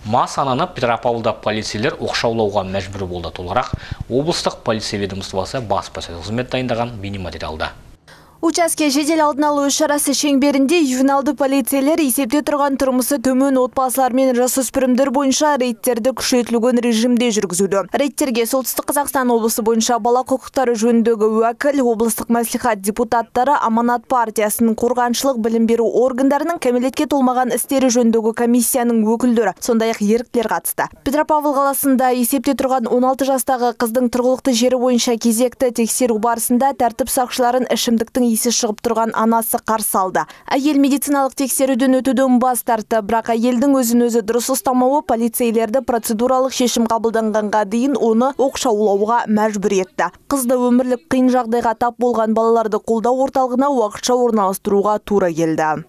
Мас ананы Петропавлда полицейлер оқшаулауға мәжбүр болды. Толығырақ облыстық полиция ведомствосы баспасөз қызметі дайындаған бейнематериалда. Учаске жедел алдын алу іс-шарасы шеңберінде ювеналды полицейлер есепте тұрған тұрмысы төмен отбасылар мен жасөспірімдер бойынша рейдтерді күшейтілген режимде жүргізуді. Рейдтерге Солтүстік Қазақстан облысы бойынша бала құқықтары жөніндегі уәкіл, облыстық мәслихат депутаттары, Аманат партиясының, қорғаншылық білім беру органдарының кәмелетке толмаған істері жөніндегі комиссияның өкілдері, сондай-ақ еріктілер қатысты. Петропавл қаласында есепте тұрған 16 жастағы қыздың тұрғылықты жері бойынша кезекті тексеру барысында тәртіп сақшыларын ішімдіктің иісі шығып тұрған анасы қарсы алды. Әйел медициналық тексеруден өтуден бас тартты, бірақ әйелдің өзін өзі дұрыс ұстамауы полицейлерді процедуралық шешім қабылданғанға дейін оны оқшаулауға мәжбүр етті. Қызды өмірлік қиын жағдайға тап болған балаларды қолдау орталығына уақытша орналастыруға тура келді.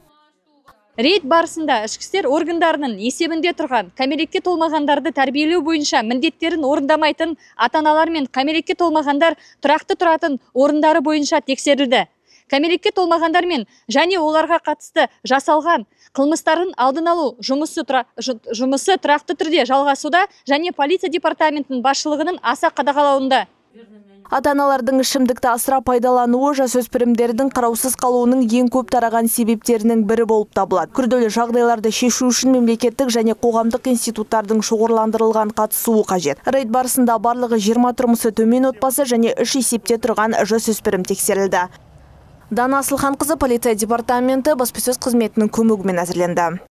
Рейд барысында ішкі істер органдарының есебінде тұрған кәмелетке толмағандарды тәрбиелеу бойынша міндеттерін орындамайтын ата-аналар мен кәмелетке толмағандар тұрақты тұратын орындары бойынша тексерілді. Кәмелетке толмағандар мен және оларға қатысты жасалған қылмыстардың алдын алу жұмысы тұрақты түрде жалғасуда және полиция департаментінің басшылығының аса қадағалауында. Ата-аналардың ішімдікті асыра пайдалануы жасөспірімдердің қараусыз қалуының ең көп тараған себептерінің бірі болып табылады. Күрделі жағдайларды шешу үшін мемлекеттік және қоғамдық институттардың шоғырландырылған қатысуы қажет. Рейд барысында барлығы 20 тұрмысы төмен отбасы және 3 есепте тұрған жасөспірім тексерілді. Дана Асылханқызы, полиция департаменті баспасөз қызметінің көмегімен әзірленді.